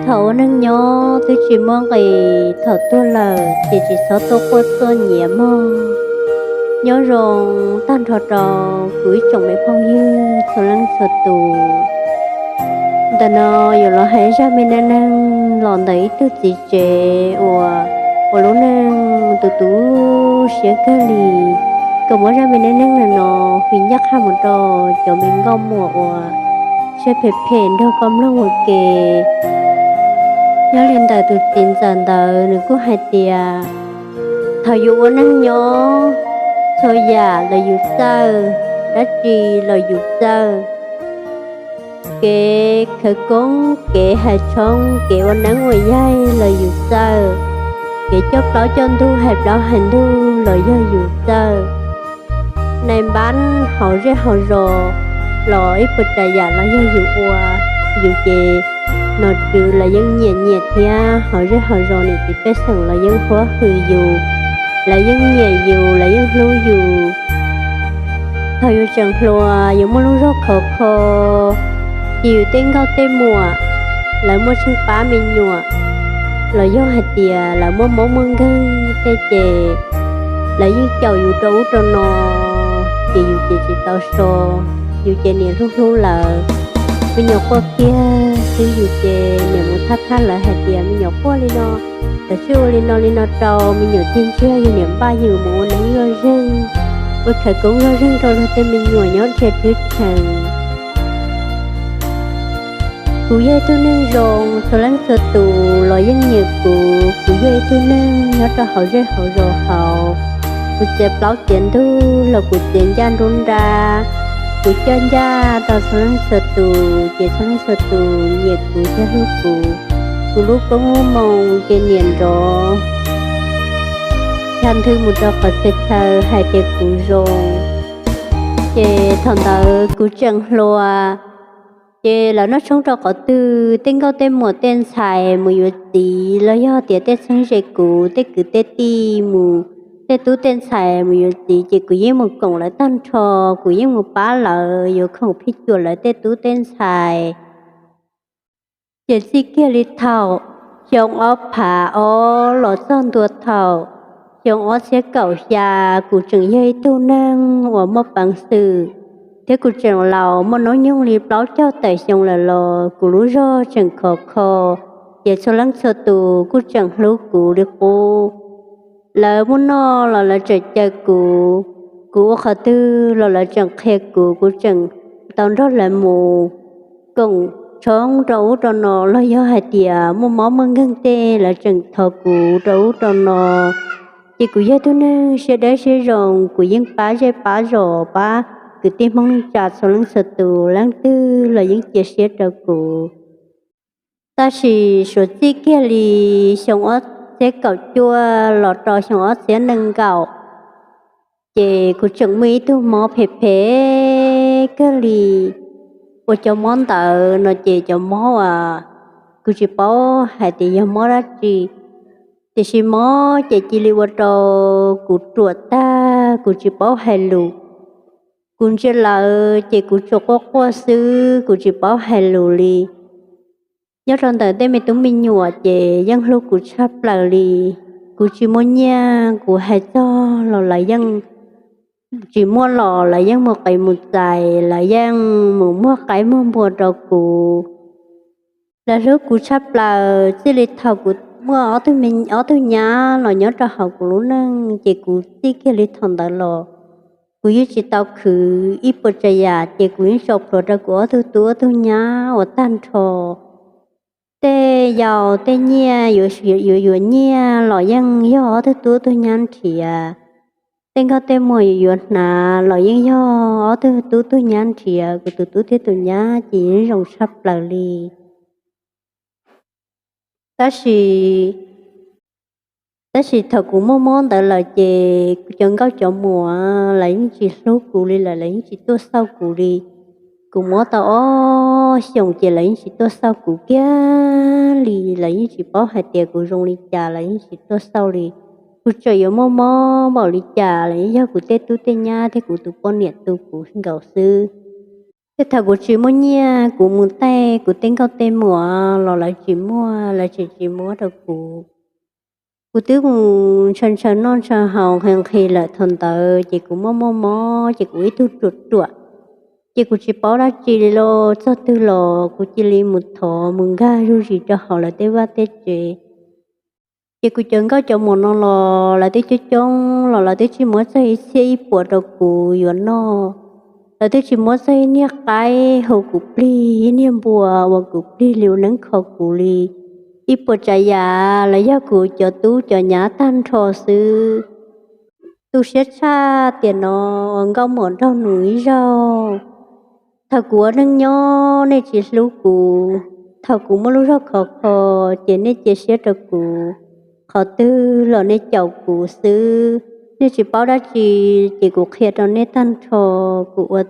Thaum ua neej nyob twb tsis muaj nqis, thaum tuag lawm ces tsis txhob tuaj quaj txuaj nyiav mog. Nyob zoo tag nrho rau kuv ib tsoom me phooj ywg txhua leej txhua tus. Ntawm no yuav los hais zaj me neej neeg los ntawm ib tug txiv tsev uas ua lub neej tu tu siab kawg li. Kuv muab zaj me neej neeg no fij ncaj qha mus rau cov me nkauj muam uas siab phem phem nrog koj mloog ua ke. Nyob li ntawm tus txiv ntxawm ntawd nws kuj hais tias, thaum yus ua neej nyob, txhua yam los yus txawj, dab tsi los yus txawj. Kev khawv koob, kev hais tshoob, kev ua neeb ua yaig los yus txawj. Kev coj plaub coj ntug, hais plaub hais ntug los yog yus txawj. Nais npab hauv zej hauv zos los ib puas tsav yam los yog yus ua. Yus ces nom tswv los yeej nyiam nyiam thiab hauv zej hauv zos niam txiv pej xeem los yeej huab hwm yus, lawv yeej nyiam yus, lawv yeej hlub yus. Thaum yus tseem hluas yus muaj lub zog khov kho, ces yus tej nkauj tej muam lawv muaj tsheej pab me nyuam, los yog hais tias lawv muaj mob muaj nkeeg tej ces lawv yeej caum yus rau ub rau no, ces yus ces tsis tau so, yus ces niam hlub hlub lawv. Me nyuam quaj kiag xwb yus ces niam mus thab thab lawv hais tias me nyuam quaj li no, lawv tsis ua li no li no rau. Me nyuam tig ntsiag yus niam npaj yus mus ua neeb zej zog, ua khawv koob zej zog rau luag tej me nyuam nyob nrhiav tub tseem. Kuv yog ib tug neeg zoo, txhua leej txhua tus los yeej nyiam kuv. Kuv yog ib tug neeg nyob rau hauv zej hauv zos hauv. Kuv txiav plaub txiav ntug los kuv txiav ncaj nruab nrab, kuv coj ncaj rau txhua leej txhua tus, ces txhua leej txhua tus nyiam kuv thiab hlub kuv. Kuv lub koob lub moo ces niam nrov, tha nthwv mus rau qhov txhia chaw hais tias kuv zoo. Ces thaum ntawd kuv tseem hluas, ces lawv noj tshoob rau qhov twg, tej nkauj tej muam tej ntxhais mus yuav txiv los yog tias tej txheeb ze kuv, tej kwv tej tij mus, tej tub tej ntxhais mus yuav txiv, ces kuv yeej mus koom lawv tag nrho, kuv yeej mus pab lawv yuav khoom phij cuam lawv tej tub tej ntxhais. Ces txij kiag li thaum xyoo ob phav ob los txog ntua thaum xyoo ob txhiab kaum xya, kuv tseem yog ib tug neeg uas muaj peev xwm, thiab kuv tseem laus muaj hnub nyoog li plaub caug tawm xyoo lawm los kuv lub zog tseem khov kho, ces txhua leej txhua tus kuj tseem hlub kuv li qub. Lawv muaj noj los lawv tseem caw kuv, kuv ua qhov twg los lawv tseem qhia kuv, kuv tseem tau nrog lawv mus koom tshoob rau ub rau no, los yog hais tias muaj mob muaj nkeeg tej lawv tseem thov kuv rau ub rau no. Ces kuv yog tug neeg siab dawb siab zoo, kuv yeej pab zej pab zos, pab kwv tij Hmoob neej tsa txhua leej txhua tus, leej twg los yeej cia siab rau kuv. Tab sis suav txij kiag li xyoo ob txhiab kaum cuaj los rau xyoo ob txhiab nees nkaum, ces kuv tseem muaj ib tug mob phem phem kawg li. Ua cov mob ntawd no ces cov mob uas kuv tsis paub hais tias yog mob dab tsi, tiam sis mob ces cia li ua rau kuv ruam tag, kuv tsis paub hais lus. Kuv ntsia lawv ces kuv tsuas quaj quaj xwb, kuv tsis paub hais lus li. Nyob rau ntawm tej me tub me nyuam ces yeej hlub kuv tshaj plaws li. Kuv tsis muaj nyiaj, kuv hais txog los lawv yeej tsis muaj los lawv yeej mus qiv mus txais, lawv yeej mus muag qaib muag npua rau kuv. Lawv hlub kuv tshaj plaws, txij li thaum kuv muaj ob tug nyab los nyob rau hauv kuv lub neej, ces kuv txij kiag li thaum ntawd los kuv yeej tsis tau khwv ib puas tsav yam, ces kuv yeej tso plhuav rau kuv ob tug tub ob tug nyab uas tag nrho. Tej yau tej nyiaj yuav yuav nyiaj los yeej yog ob tug tub tug nyab nrhiav. Tej nkauj tej muag yuav yuav hnav los yeej yog ob tug tub tug nyab nrhiav. Kuv tus tub thiab tus nyab ces yeej zoo tshaj plaws li. Tab sis, tab sis thaum kuv muaj mob ntawd lawm ces kuv cov nkauj cov muam lawv yeej tsis hlub kuv li lawm, lawv yeej tsis tuaj xauj kuv li. Kuv mob tau ob xyoos ces lawv yeej tsis tuaj xauj kuv kiag li, lawv yeej tsis paub hais tias kuv zoo li cas, lawv yeej tsis tuaj xauj li. Kuv tseem yuav muaj mob npaum li cas los yeej yog kuv tej tub tej nyab thiab kuv tus poj niam tu kuv nkaus xwb. Tej thaum kuv tsis muaj nyiaj, kuv mus taij kuv tej nkauj tej muam los lawv tsis muaj, lawv tseem tsis muab rau kuv. Kuv twb mus ntshaw ntshaw noj ntshaw haus nqhis nqhis lawm thaum ntawd ces kuv muaj muaj mob ces kuv ib tug ruam ruam, ces kuv tsis paub dab tsi li los txog twg los kuv cia li mus thov mus nkag zuj zus rau hauv lawv tej vaj tej tsev. Ces kuv cov nkauj cov muam no los lawv twb coob coob los lawv twb tsis muab txog ib txhiab ib puas rau kuv yuav noj. Lawv twb tsis muab txog ib niag qaib hu kuv plig, ib niag npua uas kuv plig li ua neeb kho kuv li. Ib puas tsav yam los yog kuv cov tub cov nyab tag nrho xwb. Tu siab tshaj tiam no uas nkauj muam nrog nws ib zaug. Thaum kuv ua neej nyob nej tsis hlub kuv, thaum kuv muaj lub zog khov kho ces nej cia siab rau kuv, qhov twg los nej caum kuv xwb. Nej tsis paub dab tsi ces kuv qhia rau nej tag nrho, kuv ua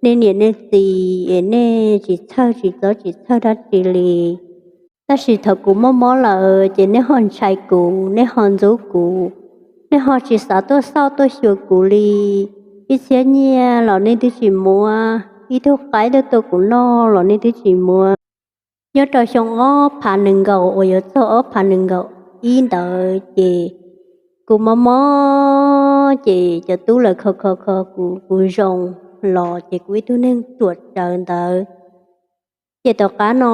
nej niam nej txiv es nej tsis txhawj tsis txob tsis txhawj dab tsi li. Tab sis thaum kuv muaj mob lawm ces nej ho ntshai kuv, nej ho ntxub kuv, nej ho tsis xav tuaj xauj tuaj xyuas kuv li. Ib txhiab nyiaj los nej twb tsis muab, ib tug qaib tuaj tua kuv noj los nej twb tsis muab. Nyob rau xyoo ob phav nees nkaum uas yuav txog ob phav nees nkaum ib ntawd ces kuv mob mob ces cov tub lawv kho kho kho kuv, kuv zoo los ces kuv ib tug neeg ruam tsawv ntawd. Ces tom qab no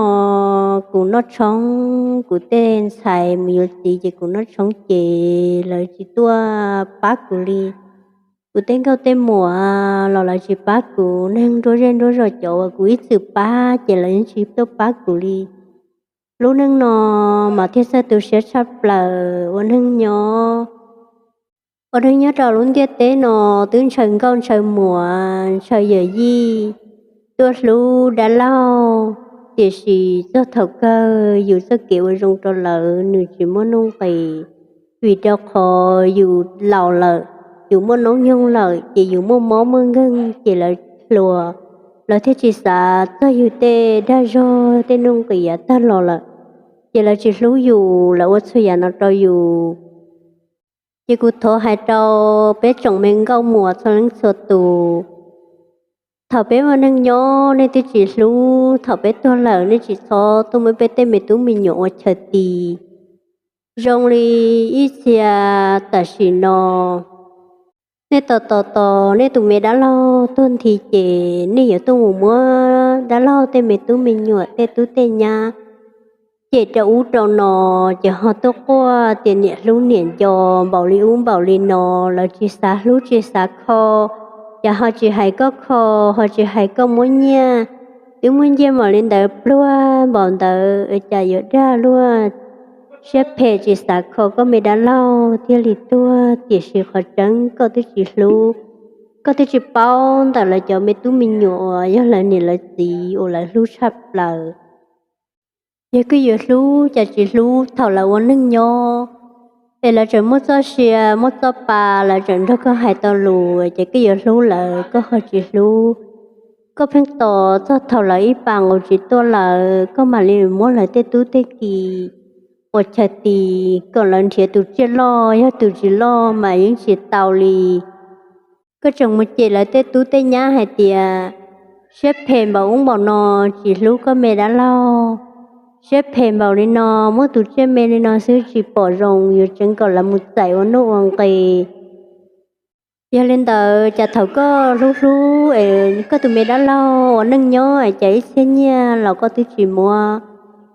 kuv noj tshoob, kuv tej ntxhais mus yuav txiv ces kuv noj tshoob ces lawv tsis tuaj pab kuv li. Kuv tej nkauj tej muam los lawv tsis pab kuv, neeg nruab zej nruab zos cov uas kuv ib txwm pab ces lawv yeej tsis tuaj pab kuv li. Lub neej no mas thiaj txawj tu siab tshaj plaws ua neeg nyob. Ua neeg nyob rau lub ntiaj teb no twb ntshaw nkauj ntshaw muam ntshaw yawm yij tuaj hlub dab laug, tiam sis txog thaum kawg yus txoj kev ua zoo rau lawv nws tsis muaj nuj nqis, vim rau qhov yus laus lawm, yus muaj noob nyoog lawm ces yus muaj mob muaj nkeeg ces lawv hluas, lawv thiaj tsis xav txog yus tej dag zog tej nuj nqis yav tag los lawm, ces lawv tsis hlub yus, lawv ua txhua yam no rau yus. Ces kuv thov hais rau peb tsoom me nkauj muam txhua leej txhua tus, thaum peb ua neeg nyob nej twb tsis hlub, thaum peb tuag lawm nej tsis txhob tuaj muab peb tej me tub me nyuam ua chaw ti. Zoo li ib txhia tam sim no nej tos tos tos nej tus me dab laug tuag nthi ces nej yuav tuaj mus muab dab laug tej me tub me nyuam tej tub tej nyab cem rau ub rau no, ces ho tuaj quaj tias niam hlub niam nco npaum li ub npaum li no, lawv tsis xav hlub tsis xav kho, ces ho tsis hais koj kho, ho tsis hais koj muab nyiaj, twb muaj nyiaj npaum li ntawd pluag npaum ntawd cas yuav dag luag siab phem tsis xav kho koj me dab laug thiaj li tuag, tiam sis qhov tseeb koj twb tsis hlub, koj twb tsis paub ntawm lawv cov me tub me nyuam uas yog lawv niam lawv txiv uas lawv hlub tshaj plaws. Yog koj yuav hlub cas tsis hlub thaum lawv ua neeg nyob, es lawv tseem muaj txoj sia muaj txoj pa, lawv tseem nrog koj hais tau lus, ces koj yuav hlub lawv koj ho tsis hlub. Koj pheej tos txog thaum lawv ib pas nqus tsis tuaj lawm koj mam li muab lawv tej tub tej ki ua chaw ti, kom lawv nrhiav tus tsiaj loj, yog tus tsis loj mas yeej tsis tau li. Koj tseem mus cem lawv tej tub tej nyab hais tias siab phem npaum ub npaum no, tsis hlub koj me dab laug, siab phem npaum li no, muab tus tsiaj me li no xwb tsis pom zoo, yuav tseev kom lawv mus txais ua nuj ua nqis. Yog li ntawd cas thaum koj hlub hlub es koj tus me dab laug ua neej nyob es cas ib txhiab nyiaj los koj twb tsis muab,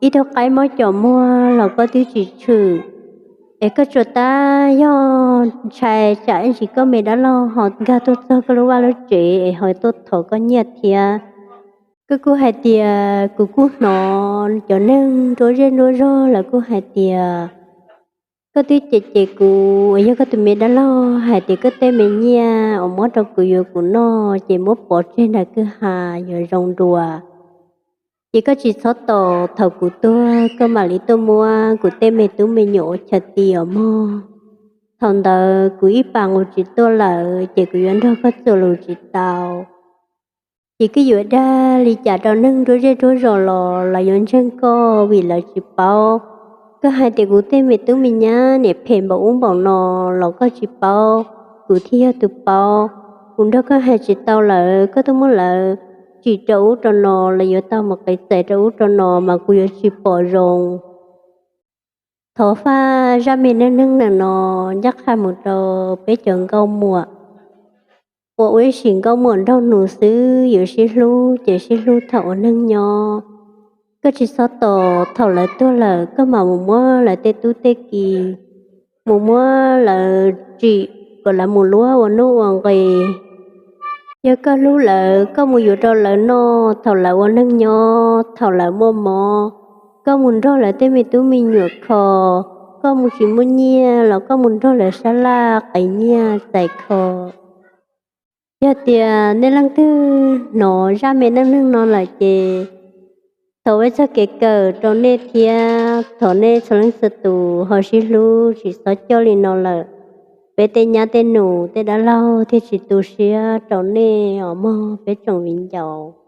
ib tug qaib mob cov muag los koj twb tsis tshwm, es koj tsuas tab yog ntshai tsam ib ntsis koj me dab laug ho nkag tuaj txog koj lub vaj lub tsev es ho tuaj thov koj nyiaj thiab. Koj kuj hais tias kuv kuj hnov cov neeg nruab zej nruab zog lawv kuj hais tias koj twb cem cem kuv, yog koj tus me dab laug hais tias koj tej me nyiaj uas muab rau kuv yuav kuv noj ces muab pov tseg nram kwj ha yuav zoo dua. Ces koj tsis txhob tos thaum kuv tuag koj mam li tuaj muab kuv tej me tub me nyuam ua chaw ti os mog. Thaum ntawd kuv ib pas nqus tsis tuaj lawm ces kuv yuav nrog koj txuas lus tsis tau. Ces koj yuav dag li cas rau neeg nruab zej nruab zos los lawv yuav ntseeg koj vim lawv tsis paub. Koj hais tias kuv tej me tub me nyab niam phem npaum ub npaum no los koj tsis paub, kuv thiaj yog tus paub. Kuv nrog koj hais tsis tau lawv, koj tuaj muab lawv tsim rau ub rau no, los yuav tau mus qiv txais rau ub rau no mas kuv yuav tsis pom zoo. Thov faj zaj me neej neeg ntawm no ncaj qha mus rau peb cov nkauj muam uas ua ib sim nkauj muam nraug nus xwb, yuav sib hlub ces sib hlub thaum ua neej nyob. Koj tsis txhob tos thaum lawv tuag lawm koj mam mus muab lawv tej tub tej ki, mus muab lawv tsim kom lawv mus luag ua nuj ua nqis. Yog koj hlub lawv, koj mus yuav rau lawv noj thaum lawv ua neej nyob, thaum lawv muaj mob. Koj mus nrog lawv tej me tub me nyuam kho, koj mus tsis muaj nyiaj los koj mus nrog lawv sab laj qiv nyiaj txais kho. Yog tias nej leej twg hnov zaj me neej neeg no lawm ces thov ua txoj kev kawm rau nej thiab thov nej txhua leej txhua tus ho sib hlub, tsis txhob coj li no lawm. Peb tej nyab tej nus tej dab laug thiaj tsis tu siab rau nej os mog peb tsoom viv ncaus.